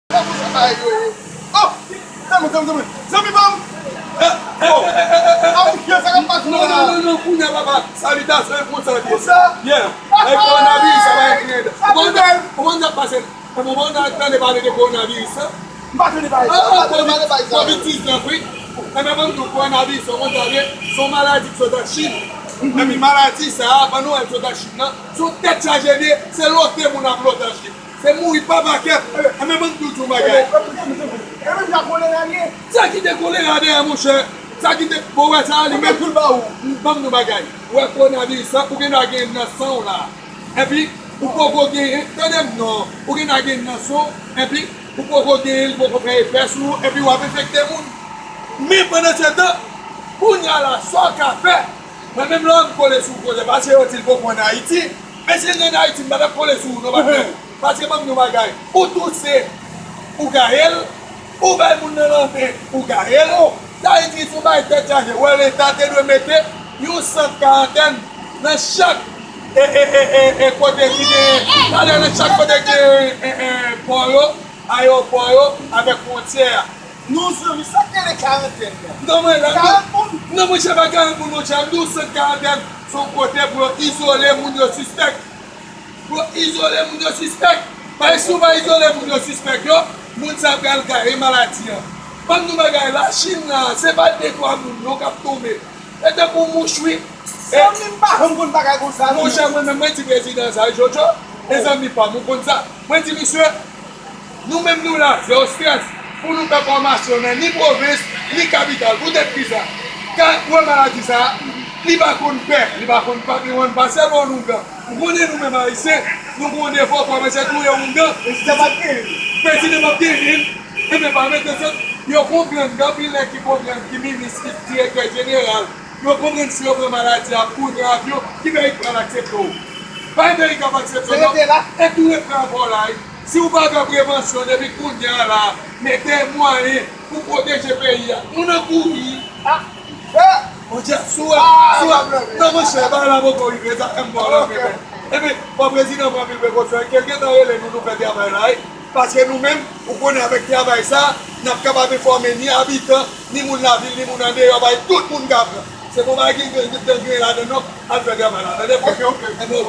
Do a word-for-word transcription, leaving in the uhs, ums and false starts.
Sa pou sa bagay yo ye. Oh! Zanmi, zanmi, zanmi. Zanmi pa m. Oh! Ah, monchè, sa k ap pase la? Non, non, non, non, kounye a, papa. Salitasyon, e konsa l ye. Konsa? Yeah. Ay, kowonaviris, sa va entri. Ou konn sa k pase? Ou konn sa k pase? Ou konn sa k pase? M pa tande pale de kowonaviris, an. M pa tande pale sa. M pa tande pale sa. Kovid diznèf, wi. Enben, ban m di w, kowonaviris, ou konn sa l ye? Se yon maladi ki sot an Chin. Epi maladi sa a, ban nou wè l sot an Chin nan. Se yon tèt chaje de, se lote moun ap lote an Chin. Se mouri pa pakèt. Enben, ban m di w yon bagay. E menm jan kolera l ye. Sa ki te kolera dèyè, monchè. Sa ki te, bon, wè sa a, li menm. Ban m di w bagay. Ou wè kowonaviris la, ou gen dwa gen nan san w la. Epi, ou poko genyen, tande m non, ou gen dwa gen nan san w, epi, ou poko genyen, li poko fè efè sou ou, epi w ap enfekte moun. Men pandan se tan, kounye a la, sa w ka fè, mwen menm lè m kole sou ou koze, paske yo di l poko ann Ayiti, men si l te ann Ayiti, m pa t ap kole sou ou non, patnè. Paske ban m di w bagay, ou touse, ou gaye l, ou bay moun nan lanmen, ou gaye l. Sa vle di, se yon bagay tèt chaje. Wè, Leta te dwe mete yon sant karantèn nan chak, e, e, e, e, e, kote ki gen, talè nan chak kote ki gen, e, e, pò yo, ayewopò yo, avèk fwontyè a. Non, zanmi, sa k rele karantèn nan? Non, mwen la, karant moun? Non, monchè, pa karant moun, monchè. M di w sant karantèn, se yon kote pou yo izole moun yo sispèk. Pou yo izole moun yo sispèk. Paske si w pa izole moun yo sispèk yo, moun sa pral gaye maladi an. Ban m di w bagay, Lachin la, se pa de twa moun non k ap tonbe. E tankou mouch, wi. Zanmi, m pa janm konn bagay konsa, non. Monchè, mwen menm, mwen di prezidan sa, Jojo, e zanmi pa m, ou konn sa. Mwen di misye, nou menm nou la, zero stress, pou nou fè fòmasyon nan ni pwovens, ni kapital. Poutèt kisa? Ka, wè maladi sa, li pa konn pè, li pa konn pa, li konn pa sèlman oungan. Ou konnen nou menm Ayisyen, nou gen yon defo, kòmanse touye oungan. Prezidan p ap genyen. Prezidan p ap genyen. Ebyen, pa mete sèt, yo konprann, gen anpil nèg ki konprann, ki minis, ki direktè jeneral. Yo konprann si yo pran maladi a pou nan avyon, ki peyi k pral aksepte w? Pa gen peyi k ap aksepte w, non. Se rete la. E tou ret pran vòl la, wi. Si w pa fè prevansyon depi kounye a la, mete mwayen pou pwoteje peyi a, nou nan kouri. Ah. Eh! Monchè, si w wè, ah, si w wè, non, monchè, bagay la poko rive, sa fè m ba w lanmen. Ebyen, fò prezidan pran anpil prekosyon, e ke l gentan rele nou, nou fè travay la, wi. Paske nou menm, ou konnen avèk travay sa, n ap kapab enfòme ni abitan, ni moun lavil, ni moun andeyò, bay tout moun ka pran. Se pa yon bagay ki gen, ki gen, ki gen ladan, non, al fè travay la, tande, frè? Ok, ok. Ebyen,